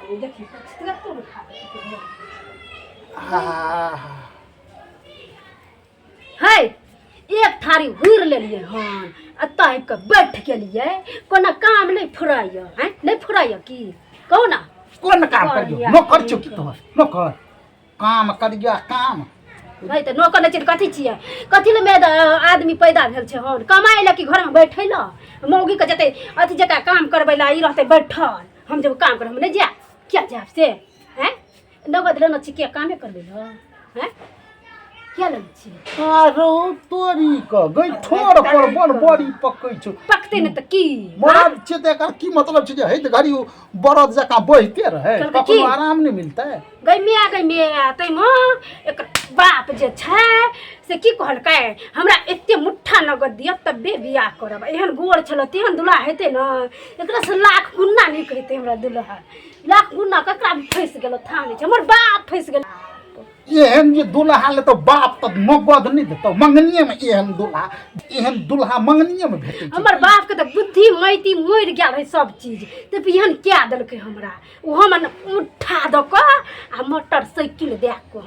देबै देखी तुरंत उठा देबै। आह, है एक थारी हुर लेलियै हन आ ताकि कऽ बैठ गेलियै। कोना काम नहि फुराइए? हैं, नहि फुराइए की? कहू ना। कोन काम करियो? बढ़िया। नौकर छौ की तोहर नौकर? काम करियो काम। नहीं तऽ नौकर नहि छियै तऽ कथी छियै? कथी लए मेद आदमी पैदा भेल छै हन? कमाइ लए कि घरमे बैठै लए? मौगीके जेतै अथी जकाँ काम करबै लए, ई रहतै बैठल। हम जब काम करब, हम नहि जायब। किया जायब से? हैं, नगद लेने छी, किया कामे करबै लए? हैं, किया लेने छी? आरो तोरी क गई ठोर पर बड़ बड़ी पकै छौ। पकतै नहि तऽ की? मरद छै तऽ एकर की मतलब छै जे हैत घड़ी ओ बरद जकाँ बहिते रहै? कहलकै कखनो की? आराम नहि मिलतै। गै मिया, गै मिया, ताहिमे एकर बाप जे छै से की कहलकै? हमरा एते मुट्ठा नगद दिअ तबे बियाह करब। एहन गोर छल तेहन दुल्हा हेतै ने, एकरा से लाख गुना नीक हेतै हमरा दुल्हा, लाख गुना। ककरा भी फँसि गेलो था नहि छै, हमर बाप फँसि गेल। एहन जे दुल्हा ले तऽ बाप तऽ नगद नहि देतौ मंगनिए मे। एहन दुल्हा, एहन दुल्हा मंगनिए मे भेटै छै। हमर बापके तऽ बुद्धि मैती मरि गेल रहै सब चीज, तऽ एहन कए देलकै हमरा। ओहो मन उठा दऽ कऽ आ मोटरसाइकिल दए कऽ।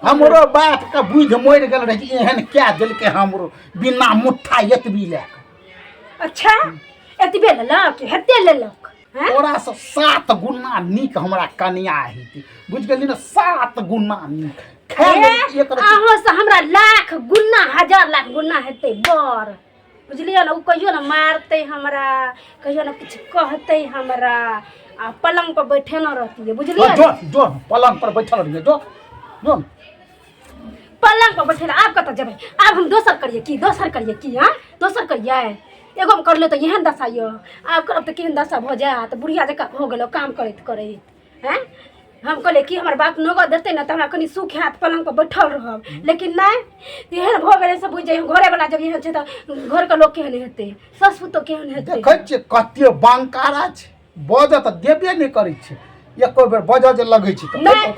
हमरो बाप के बुद्धि मरि गेल रहै कि एहन कए देलकै हमरो बिना मुट्ठा एतबी लए कऽ। अच्छा, एतबे लेलक? हेते लेलक हैं? तोरा से 7 गुना नीक हमरा कनिया हेतै, बुझि गेली ने? 7 गुना नीक खाय लेल एक रत्ती। अहाँ से हमरा लाख गुना, हजार लाख गुना हेतै बर, बुझलियै ने? ओ कहियो ने मारतै हमरा, कहियो ने किछु कहतै हमरा, आ पलंग पर बैठे न रहतियै, बुझलियै? जो जो, पलंग पर बैठल रहियै, जो जो। पलंग पर बैठे आब कतऽ जेबै? आब हम दोसर करियै की? दोसर करियै की? हाँ, दोसर करियै? एगो हम करलियै तऽ एहन दशा यऽ, आब करब तऽ केहन दशा भऽ जायत? बुढ़िया जकाँ भऽ गेलहुँ काम करैत करैत। आँय, हम कहलियै कि हमर बाप नगद देतै ने तऽ हमरा कनि सुख हैत, पलङ्गपर बैठल रहब, लेकिन नहि, एहन भऽ गेलै से बुझि जाइ घरेवला जब एहन छै तऽ घरके लोक केहन हेतै? सासु पुतोह केहन हेतै? देखै छियै कते बांकारा छै, बजऽ तऽ देबे नहि करै छै। एको बेर बजऽ जे लगै छै तऽ नहि।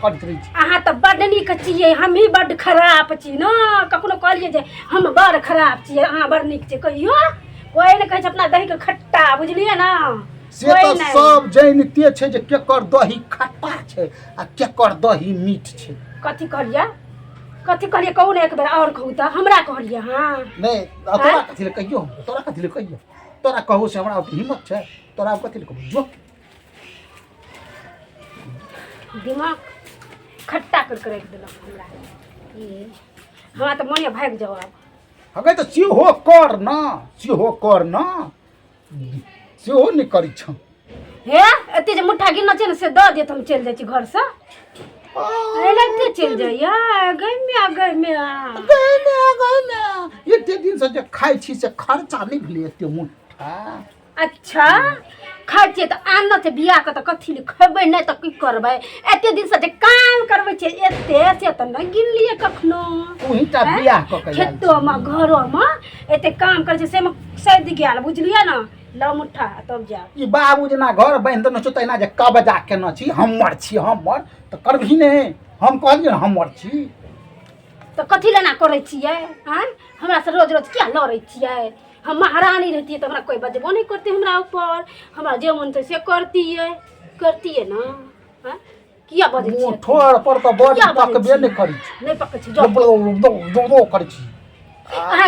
करैत रहै छै। अहाँ तऽ बड्ड नीक छियै, हमही बड्ड खराब छी ने। कखनो कहलियै जे हम बड़ खराब छियै, अहाँ बड़ नीक छियै? कहियो कोइ नहि कहै छै अपना दहीके खट्टा, बुझलियै ने? से कोइ तऽ नहि। सब जानिते छै जे केकर दही खट्टा छै आ केकर दही मीठ छै। कथी कहलियै? कथी कहलियै? कहू ने एक बेर आओर कहू तऽ। हमरा कहलियै? हँ। नहि, आ तोरा कथी लए कहियौ हम? तोरा कथी लए कहियौ? तोरा कहू से हमरा ओते हिम्मत छै? तोरा आब कथी लए कहू? जो। दिमाग खट्टा कर के राखि देलक हमरा ई। हमरा तऽ मोने भागि जाउ आब। हगे तऽ सेहो कर न, सेहो कर न, सेहो नहि करै छौ। हे, एते जे मुट्ठा गिनने छै ने से दऽ देत, हम चलि जाइ छी घरसँ। एनाहिते चलि जाइया। गै म्या, गै म्या। गै म्या, गै म्या, एते दिनसँ जे खाइ छी से खर्चा नहि भेलै एते मुट्ठा? अच्छा, खाइ छियै तऽ आनने छै बियाह के तऽ कथी लए खेबै नहि तऽ की करबै? एते दिनसँ जे काम करबै छियै एते, से तऽ नहि गिनलियै कखनो। तूही टा बियाह कऽ के आयल छी। खेतोमे घरोमे एते काम करै छै, सेमे सधि गेल, बुझलियै ने? लऽ मुट्ठा आ तब जायब। ई बाबू जेना घर बान्हि देने छौ तहिना जे कब्जा केने छी, हमर छी हमर, तऽ करबही ने? हम कहलियै ने हमर छी। तऽ कथी लेना करै छियै? आँय, हमरा से रोज रोज किया लड़ै छियै? हम महारानी रहतियै तऽ हमरा कोइ बजबो नहि करतै हमरा ऊपर। हमरा जे मन छै से करतियै, करतियै ने? आँय, किया बजै मुँह छियै? ठोर पर तऽ बड़ी किया बजै पकबे छियै? नहि करै छी। नहि पकै छै, जाउ। दो दो दो करै छी। अहाँ